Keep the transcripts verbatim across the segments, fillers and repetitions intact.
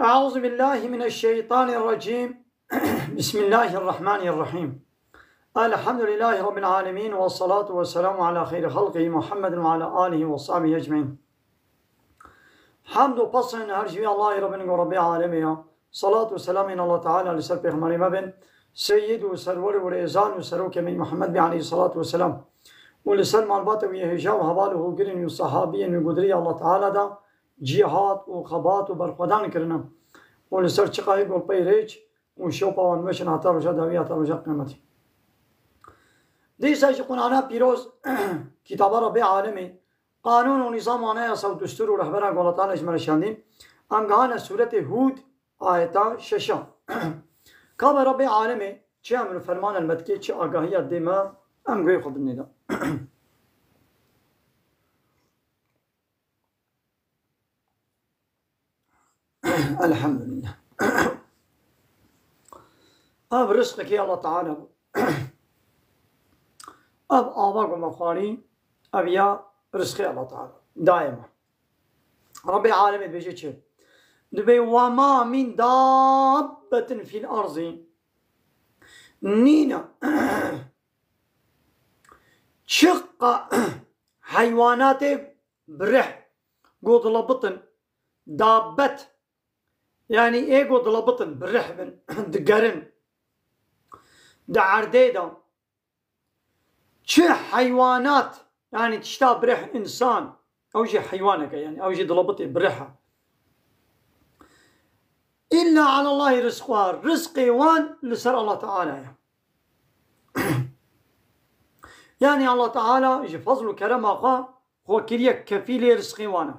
أعوذ بالله من الشيطان الرجيم. بسم الله الرحمن الرحيم. الحمد لله رب العالمين، والصلاة والسلام على خير خلقه محمد وعلى آله وصحبه أجمعين. Hamd û pesên her ji wî Allahî re bin ku Rebbê alemê ya. Salat û selamên Allah Teala li ser pêxemberê me bin, seyyid û serwer û rêzan û serokê me Muhammed bê aleyhissalatu vesselam. Û li ser malbata wî hêja û heval û hogirên wî û sahabiyên wî ku di rêya Allah Teala de cîhat û xebat û berxwedan kirine. Û li ser çiqayê golpey rêç û şewpa wan meşin heta roja dawî, heta roja qiyametê. Dîsa ji Qur'ana pîroz, kitaba Rebbê alemê, qanûn û nîzam, anayasa û destûr û rehbera ku Allah Teala ji me re şandî, em gihane sûretê Hûd, ayeta şeşa. Ka be Rebbê alemê çi emr û ferman elbet ke, çi agahiya dê me, em guhê xwe bidinê de. Elhamdülillah. Ev rizqekê Allah Teala bû. Ev ava ku me xwarî, ev ya rizqê Allah Teala dayê me. Rebbê alemê dibêje çi? Dibê: "Ve ma min dabbetin fil arzî." Nîne çiqa heywanatê birih, ku dilebitin, dabbet, yanî ê ku dilebitin, birih bin, digerin. Di erdê de çi heywanat, yanî tişta birih, însan, ew jî heywanek e, yanî ew jî dilebitê birih e. Îlla alallahî rizquha, rizqê wan li ser Allah Teala ye. Yanî Allah Teala ji fezl û kerema xwe, xwe kiriye kefîlê rizqê wan e.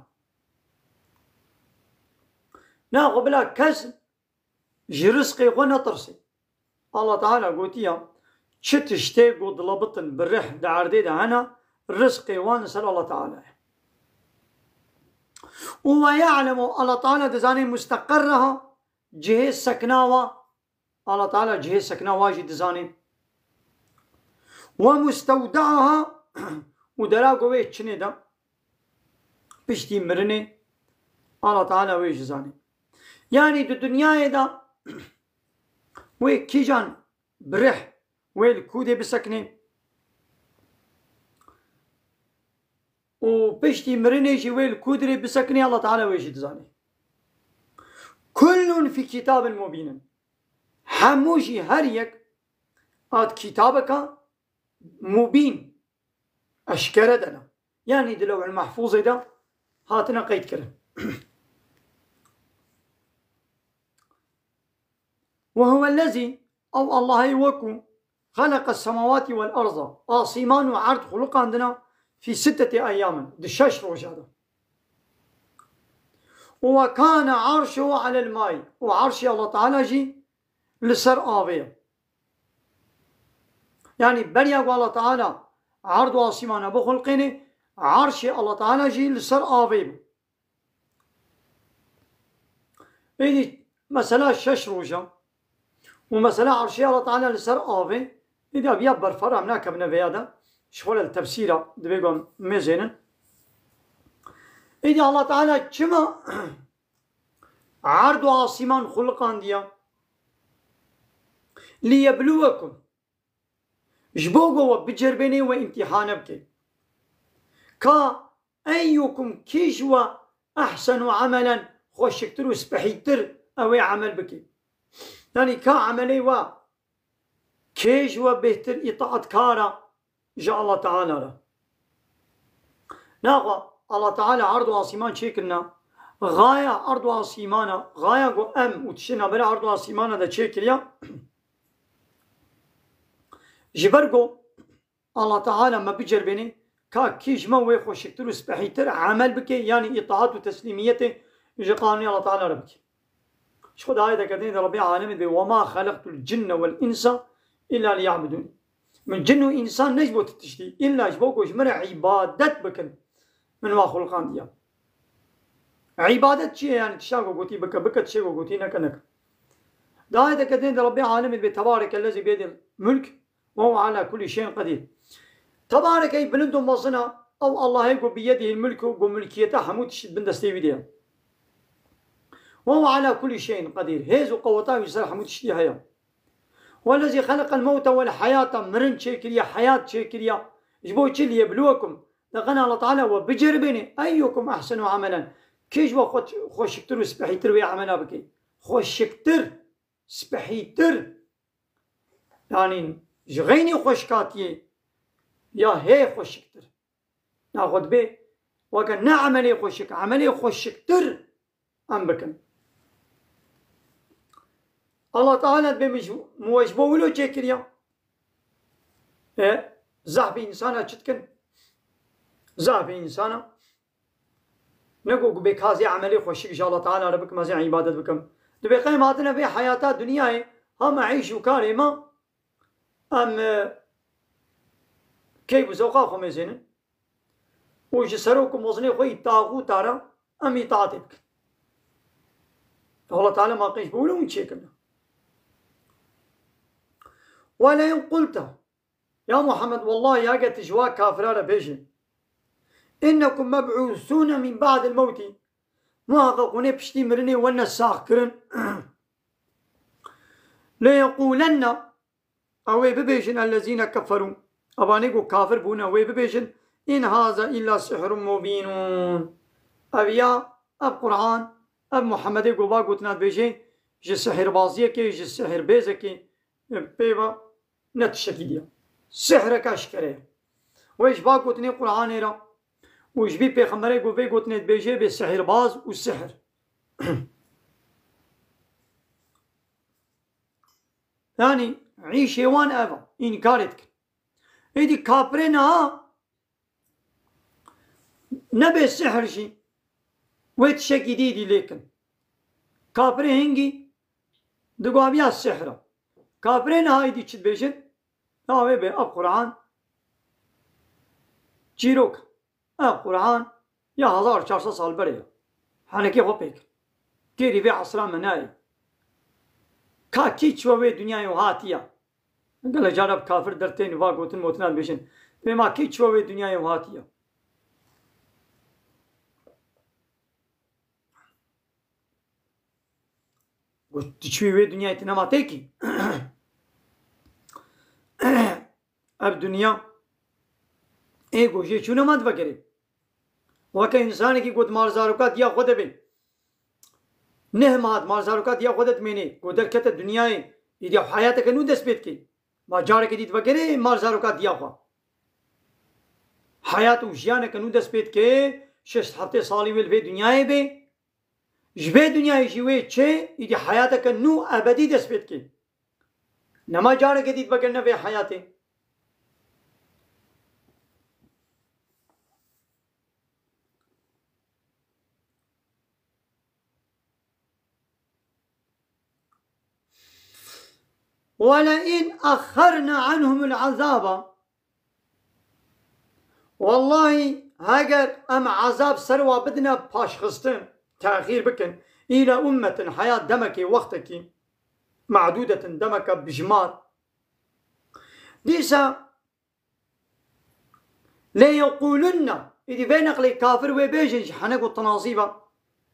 Naxwe bila kes ji rizqê xwe netirse. Allah Teala gotiya, çi tiştê ku dilebitin, birih di erdê de hene, rizqê wan li ser Allah Teala ye. Û ve ya'lemu, Allah Teala dizane musteqerreha, cihê sekna wa, Allah Teala cihê sekna wa jî dizane. Ve mustewda'aha, û dera ku wê çinê de, piştî mirinê, Allah Teala wê jî zanê. Yanî di dinyayê de wê kîjan birih wê li kûdê biseknê û piştî mirinê jî wê li kûdirê biseknê, Allah Teala wê jî dizanê. Kullun fî kitabin mubînin. Hemû jî, her yek, hat kitabeka mubîn, eşkere de ne. Yanî di Lewhul Mahfûzê de hatine qeyd kirin. Ve huwellezî, ew Allahê we ku xeleqes semawatî wel erza, asîman û erd xuliqandina, fî sitteti eyyamin, di şeş roja de. Û ve kane arşuhu alel may, û arşê Allah Teala jî li ser avê ye. Yanî beriya ku Allah Teala erd û asîmana bixulqênê, arşê Allah Teala jî li ser avê bû. Êdî mesela şeş roja û mesela arşê Allah Teala li ser avê, êdî ev ya berfa re em nakevine vêya de, ji xwe re li tefsîra divê ku em mêzênin. Êdî Allah Teala çima erd û asîman xuliqandiya? Liyebluwekum. Ji bo ku we biceribêne, we îmtîhane bike. Ka eyyukum, kî ji we, ehsenu emelen, xweşiktir û spehîtir ew ê emel bike. Yanî ka emelê we, kê ji we bêhtir îtaatkar e ji Allah Teala re. Naxwe Allah Teala erd û asîman çêkirine. Xaya erd û asîmana, xaya ku em û tiştê navbera erd û asîmana de çêkiriya, ji ber ku Allah Teala me biceribêne, ka kî ji me wê xweşiktir û spehîtir emel bike, yanî îtaat û teslîmiyetê ji qanûnê Allah Teala re bike. Ji xwe di ayeteke din de Rebbê alemê dibê: "Ve ma xeleqtul cinne vel insa illa liya'budun." Min cin û însan ne ji bo ti tiştî, îlla ji bo ku ji min re îbadet bikin, min wa xuliqandiya. Îbadet çi ye? Yanî tişta ku gotî bike, bike, tiştê ku gotî neke, neke. Di ayeteke din de Rebbê alemê dibê: "Tebarekellezî biyedihil mulk ve huve ala kulli şeyin qedîr." Tebareke, bilind û mezin e, ew Allahê ku biyedihil mulk û ku milkiyeta hemû tişt bin destê wî de ye. وهو على كل شيء قدير. Hêz û qeweta wî ser hemû tiştî heye. والذي خلق الموت والحياة, mirin çêkiriye, heyat çêkiriye. Ji bo çi? ليبلوكم, da qena Allah Teala we biceribêne, أيكم أحسن عملا, kê ji we xwe-, xweşiktir û spehîtir wê emela bike. Xweşiktir, spehîtir. Yanî ji xeynî xweşik hatiye, ya hê xweşiktir. Naxwe dibê weke ne emelê xweşik, emelê xweşiktir em bikin. Allah Teala dibê min ji, min we ji bo wilo çêkiriya. E, zehfê însana çi dikin? Zehfê însana ne ku, ku bê ka zê emelê xweşik ji Allah Teala re bikim, ez ê îbadet bikim. Dibê qey em hatine vê heyata dinyayê, ha me îş û karê me, em, e, keyf û zewqa xwe mêzênin û ji serok û mozinê xwe yî taxûta re em îtaatê bikin. Allah Teala ma qey ji bo wilo hûn çêkirine. ولئن قلت, ya Muhammed, wellahî heke tu ji wa kafira re bêjî, إنكم مبعوثون من بعد الموت, muhaqqeq hûn ê piştî mirinê wene saxkirin. ليقولن, ew ê bibêjin, الذين كفروا, evanê ku kafir bûne, wê bibêjin, إن هذا إلا سحر مبين. Ev ya, ev Qur'an, ev Muhammedê ku va gotina dibêjê, ji sihirbaziyekê, ji sihirbêzekê, e, pê ve ne tiştekî diye. Sihrek eşkere ye. Wê ji va gotinê Qur'anê re û ji vî pêxemberê ku vê gotinê dibêjê bê sihirbaz û sihir. Yanî îşê wan ev e, înkarê dikin. Êdî kafirê niha nebê sihr jî wê tiştekî dî dî lêkin. Kafirê hingî digo ev ya sihr e. Kafirê niha êdî çi dibêjin? Ya wê bê, ev Qur'an çîrok e. Ev Qur'an ya hezar çar sed sal berê ye. Henekê xwe pêk. Kêrî vê esra me nayê. Ka kî çiwe wê dinyayê û hatiye? Gelek cara bi kafir dertên va gotin motina dibêjin. Bê ma kî çiwe wê dinyayê û hatiye? Got, tu çûyî wê dinyayê, tu nema têkî. Ev dinya ê ku jê çûne ma divegerê. Weke însanekî ku di malzaroka diya xwe de bê. Neh ma di malzaroka diya xwe de dimênê. Ku derkete dinyayê, îdî heyateke nû dest pê dikê. Ma carekê dî divegerê malzaroka diya xwe. Heyat û jiyaneke nû dest pê dikê, şeş heftê salî wê li vê dinyayê bê. Ji vê dinyayê jî wê çê, îdî heyateke nû ebedî dest pê dikê. Nema careke dî divegerine vê heyatê. ولئن أخرنا عنهم العذاب. Wellahî, heger em ezab ser wa bidine paşxistin, texîr bikin, île ummetin, heya demekê, wextekî, me'dûdetin, demeke bijmar, dîsa ليقولن, îdî vê neqlê kafir wê bêjin ji henek û tinazî ve.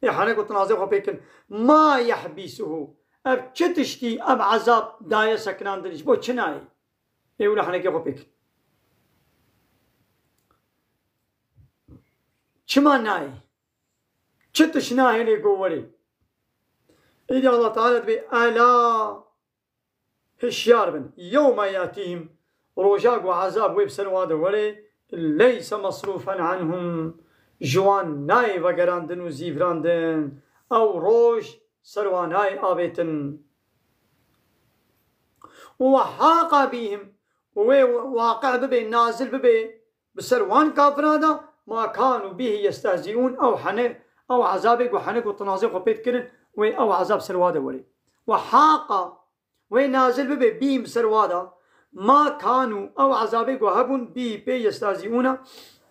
Ê henek û tinazê xwe pê kin. ما يحبسه. Ev çi tiştî, ev ezab daye sekinandin, ji bo çi nayê? Ê wila henekê xwe pê kin. Çima nayê? Çi tişt nahêlê ku werê? Îdî Allah Teala dibê, ألا, hişyar bin. يوم يأتيهم, roja ku ezab wê bi ser wa de were, ليس مصروفا عنهم, ji wan nayê vegerandin û zîvirandin. Ew roj ser wa nayê avêtin. وحاق بهم, û wê waqe bibe, nazil bibe, bi ser wan kafiran de, ما كانوا به يستهزئون, ew hene, ew ezabê ku henek û tinazê xwe pê dikirin, wê ew ezab ser wa de were. وحاق, wê nazil bibe, بهم, bi ser wa de, ما كانوا, ew ezabê ku hebûn, به, pê, يستهزئون,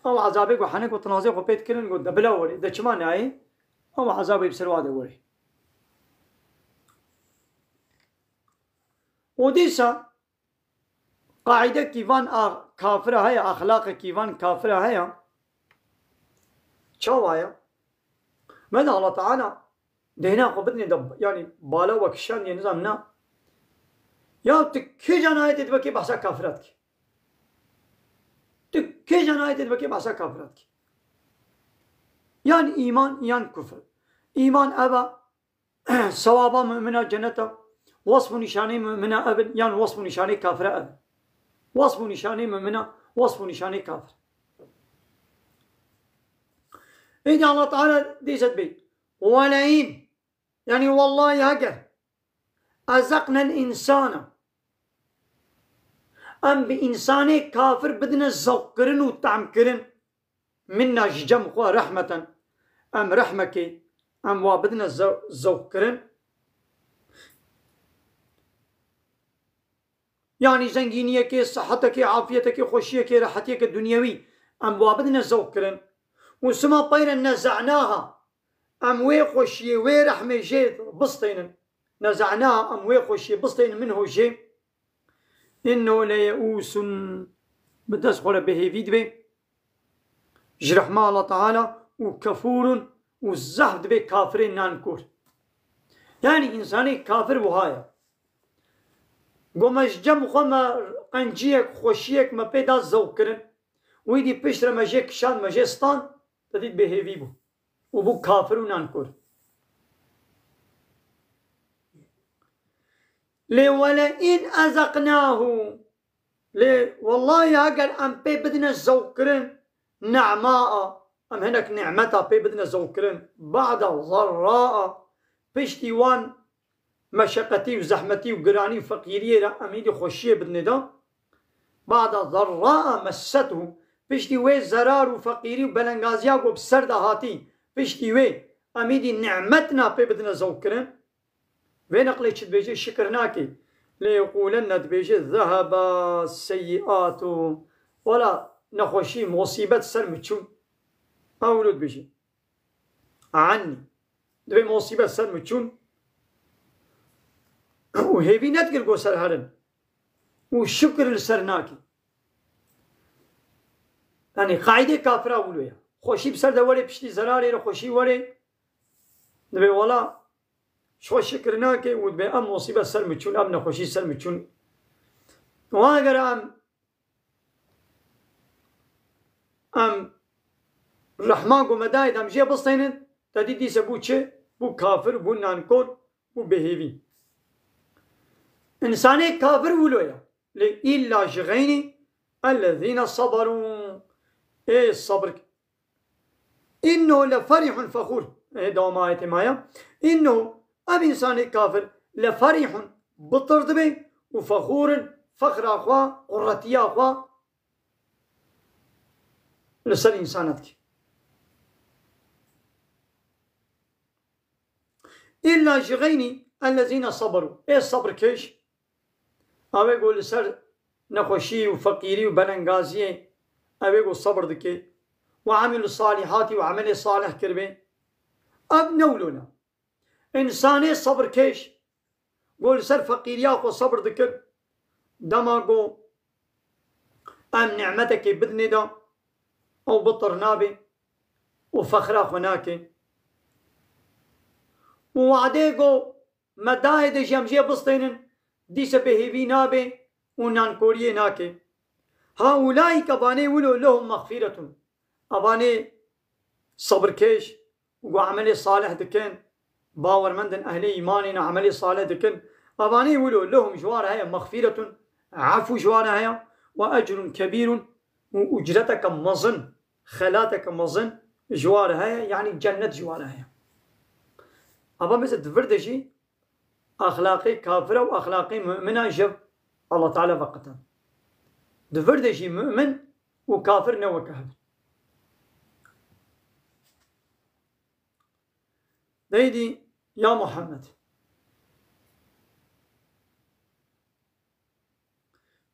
ew ezabê ku henek û tinazê xwe pê dikirin, got, de bila were, de çima nayê? Ew ezabê bi ser wa de were. Û dîsa qaîdekî van a-, kafira heye, exlaqekî van kafira heye. Çawa ye? Me de Allah Teala Dêhna xwe bidinê de, yanî bala we kişandiye, nizam na. Ya tu kêjan ayetê dibekê behsa kafira dikî? Tu kêjan ayetê dibekê behsa kafira dikî? Yan îman, yan kufr. Îman ev e, sewaba mumina cennet e. Wesf û nîşanê mumina ev in, yan wesf û nîşanê kafira ev in. Wesf û nîşanê mumina, wesf û nîşanê kafir. Êdî Allah Teala dê se dibê. Weleyin, yanî wellahî heger ezeknel însana, em bi însanê kafir bidine zewqkirin û tehmkirin, minna ji cem xwe rehmeten, em rehmekê, em wa bidine zew-, zewqkirin. Yanî zengîniyekê, sihetekê, afiyetekê, xweşiyekê, rehetiyeke dunyewî em wa bidine zewqkirin. Û sima peyre neze'naha, em wê xweşiyê, wê rehmê jê bisteynin. Neze'naha, em wê xweşiyê bisteynin minhu jê. Innehu leye'ûsun, bi dest xwe re bêhêvî dibe ji rehma Allah Teala û kefûrun û zehf dibe kafirê nankor. Yanî însanê kafir wiha ye. Go me ji cem xwe me qenciyek, xweşiyek me pê da zewq kirin. Wî dî pişt re me jê kişand, me jê stand, te dît bêhêvî bû. Û bû kafir û nankor. Lê wele in ezeqnahu. Lê wellahî heger em pê bidine zewqkirin, ne'maa, em hinek nimeta pê bidine zewqkirin, ba'da zarraa, piştî wan meşeqetî û zehmetî û giranî û feqîriyê re em êdî xweşiyê bidinê de. Ba'da zarraa messethu, piştî wê zerar û feqîrî û belengaziya ku bi ser de hatî, piştî wê em êdî nimetina pê bidine zewqkirin. Vê neqlê çi dibêje? Şikir nake. Lê yeqûlenne dibêje, zeheba seyyi'atu. Wela nexweşî, musîbet ser min çûn. Ew wilo dibêje. Annî. Dibê musîbet ser min çûn. Û hêvî nedikir ku ser herin. Û şikir li ser nake. Yanî qaîdê kafira wilo ye. Xweşî bi ser de were, piştî zerarê re xweşî were. Dibê wela ji xwe şikir nake û dibê em musîbet ser min çûn, em nexweşî ser min çûn. Wan eger em, em rehma ku me dayê de em jê bisteynin, te dî dîse bû çi? Bû kafir, bû nankor, bû bêhêvî. Însanê kafir wilo ye. Lê îlla ji xeynî ellezîne saberû. Ê sabir. Innehu leferihun fexûr. Ê dewama ayetê maye. Innehu, ev însanê kafir, leferihun, bitir dibe û fexûrin, fexra xwe, quretiya xwe li ser însana dike. Îlla ji xeynî ellezîne saberû. Ê sabirkêş, ew ê ku li ser nexweşî û feqîrî û belengaziyê, ew ê ku sebir dike, we emîlu salîhatî û emelê salih kiribe, ev ne wilo ne. Însanê sebirkêş, ku li ser feqîriya xwe sebir dikir, dema ku em nimetekê bidinê de, ew bitir nabe û fexra xwe nake. Û wadê ku me dayê de jî em jê bistênin, dîse bêhêvî nabe û nankoriyê nake. Ha ulaîke, vanê wilo, lehum mexfîretun. Evanê sebirkêş û ku emelê salih dikin, bawermendin, ehlê îmanê ne, emelê salih dikin. Evanê wilo, lehum, ji wan re heye, mexfîretun, efû ji wan re heye, we ecrun kebîrun, û ucreteke mezin, xelateke mezin ji wan re heye, yanî cennet ji wan re heye. Ava mêze di vir de jî exlaqê kafira û exlaqê mumina ji Allah Teala veqetin. Di vir de jî mumin û kafir ne weke hev in. Deydî ya Muhammed.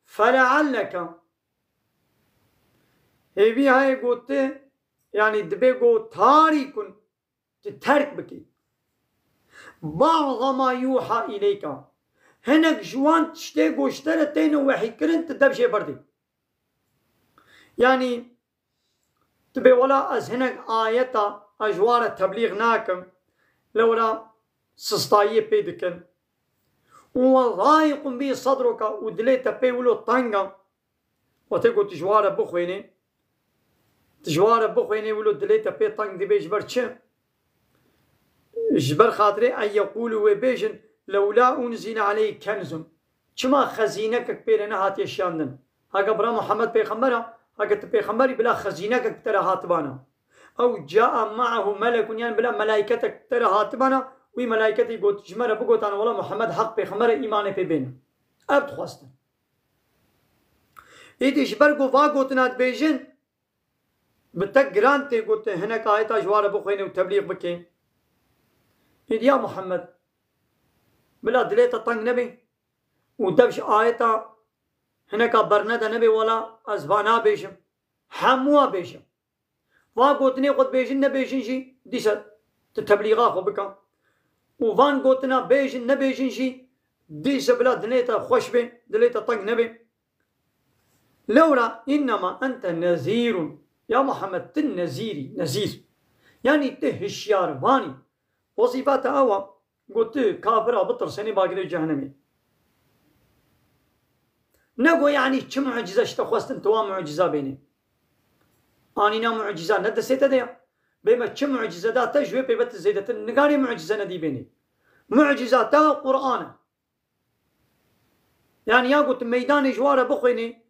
Felealleke. Hêvî heye gote, yanî dibe go tarîkun, tu terk bikî. Ba'da ma yuha îleyka. Hinek ji wan tiştê goşte re têne wehîkirin, tu dev jê berdî. Yanî, tu bê wela ez hinek ayeta, ez ji wan re teblîx nakim. Lewra sistayiyê pê dikin. Û we dayîqun bî sedroka, û dilê te pê wilo teng e. Wextê ku tu ji wa re bixwînî, tu ji wa re bixwînî, wilo dilê te pê teng dibe. Ji ber çi? Ji ber xatirê en yeqûlû, wê bêjin, lewlâ unzile aleyh kenzun. Çima xezînekek pê re nehatiye şiyandin? Heke bira Muhammed pêxember e, heke tu pêxember î, bila xezînekek bi te re hatibana. Ew caa me'ahu melekun, yan bila melaîketek bi te re hatibana, wî melaîketê got, ji me re bigotana, wela Muhammed heq pêxember e, îmanê pê bêne. Ev dixwestin. Êdî ji ber ku va gotina dibêjin, bi te giran tê ku tu hinek ayeta ji wa re bixwêne û teblîx bikê. Êdî ya Muhammed, bila dilê te teng nebe û dev ji ayeta hineka bernede nebe, wela ez va nabêjim. Hemûa bêjim. Va gotinê xwe dibêjin, nebêjin jî, dîsa tu teblîxa xwe bike. Û van gotina bêjin, nebêjin jî, dîsa bila dilê te xweş bê, dilê te teng nebe. Lewra innema ente nezîrun. Ya Muhammed, tu nezîrî, nezîr. Yanî tu hişyarvanî. Wezîfa te ew e, got tu kafira bitirsenê bagirê cehennemê. Nego yanî çi mucize ji te xwestin, tu wa muciza bênê. Anîna muciza ne destê te de ya. Bê me çi mucize da te, ji wê pê ve tu zêdetir nigarê mucize nedî bênê. Muciza te Qur'an e. Yanî ya got meydanê ji wa re bixwênê,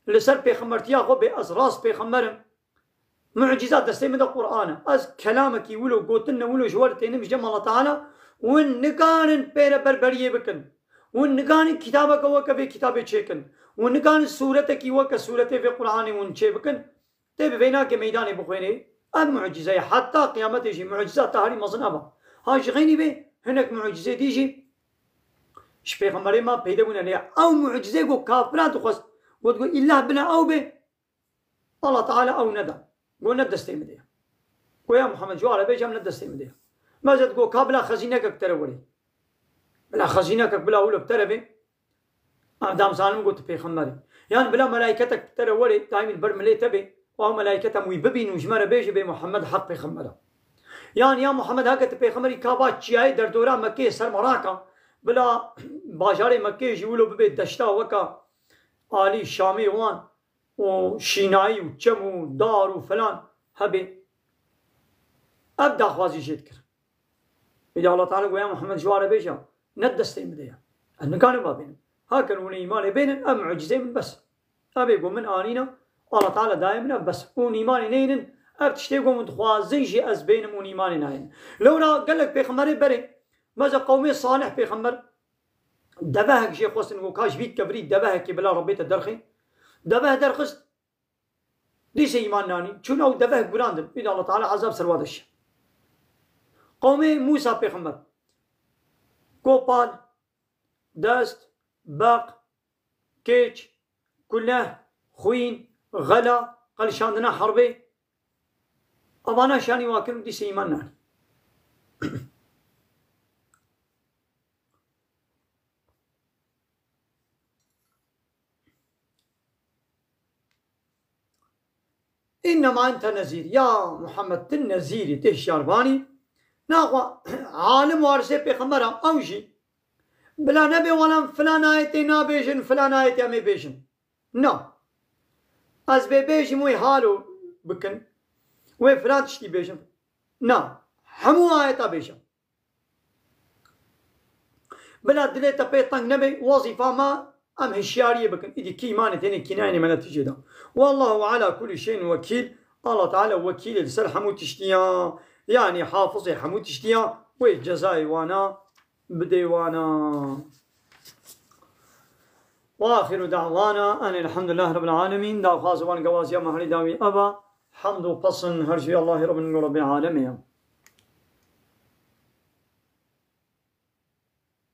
li ser pêxembertiya xwe bê ez rast pêxember im. Mucîza destê min de Qur'an e. Ez kelamekî wilo, gotin ne wilo ji we re tênim ji cem Allah Teala, win nikarin pê re berberiyê bikin. Win nikarin kitabeke weke vê kitabê çêkin. Win nikarin sûretekî weke sûretê vê Qur'anê win çê bikin. Tê bi vê nake meydanê bixwênê. Ev mucîze ye. Heta qiyametê jî mucîza te herî mezin ev e. Ha ji xeynî bê hinek mucîzê dî jî ji pêxemberê me peyde bûne. Lê ew mucîzê ku kafiran dixwest, got, got, îllah bine ew bê. Allah Teala ew neda. Got, ne destê min de ye. Got, ya Muhammed, ji wa re bêje, em ne destê min de ye. Mezed got, ka bila xezînekek te re werê. Bila xezînekek bila wilo bi te re bê. Em dam zanim got tu pêxember î. Yan bila melaîketek bi te re werê, daîmî li ber milê te bê. Û ew melaîket em wî bibîn û ji me re bêje bê Muhammed heq pêxember e. Yan ya Muhammed heke tu pêxember î ka ba çiyayê derdora Mekkeyê ser me raka. Bila bajarê Mekkeyê jî wilo bibe deşta weka alî Şamê wan. û şînayî û çem û dar û filan hebe. Ev daxwazî jê dikir. Îdî Allah Teala goya Muhammed ji wa re bêje, ne destê min de ye. Ez nikarim va bênim. Hakin hûn îmanê bênin, ev mucîzeyê min bes. Ev ê ku min anîna, Allah Teala dayê min ev bes. Hûn îmanê neynin, ev tiştê ku min dixwazin jî ez bênim, hûn îmanê naynin. Lewra gelek pêxemberê berê, meze qewmê Salih pêxember, devehek jê xwestin, got, ka ji vî kevirî devehekê bila Rebbê te derxê. Deveh derxist, dîsê îman nanî. Çûn ew deveh gurandin. Îdî Allah Teala ezab ser wa deşe. Qewmê Mûsa pêxember. Kopal, dest, beq, kêç, kuleh, xwîn, xela, qelişandina herbê. Evana şanî wa kirin, dîsê îman nanî. Înnema ente nezîr. Ya Muhammed, tu nezîrî, tu hişyarvanî. Naxwe alim warisê pêxember e, ew jî bila nebe wela em filan ayetê nabêjin, filan ayetê em ê bêjin. Na. Ez bê bêjim wê halo bikin. Wê filan tiştî bêjin. Na. Hemû ayeta bêjin. Bila dilê te pê teng nebe, wezîfa me em hişyariyê bikin. Îdî kî îmanê têne, kî nayêne me netîcê da. Wallahu ala kulli şeyin wekîl. Allah Teala wekîlê li ser hemû tiştiya. Yanî hafizê hemû tiştiya. Wê cezayê wana bidê wana. Wa axiru da'wana enelhamdülillahi rabbil alemin. Daxwaz wan gewaziya me herî dawî eva. Hamd û pesin her jî Allahê Rabbin û Rabbê alemê ye.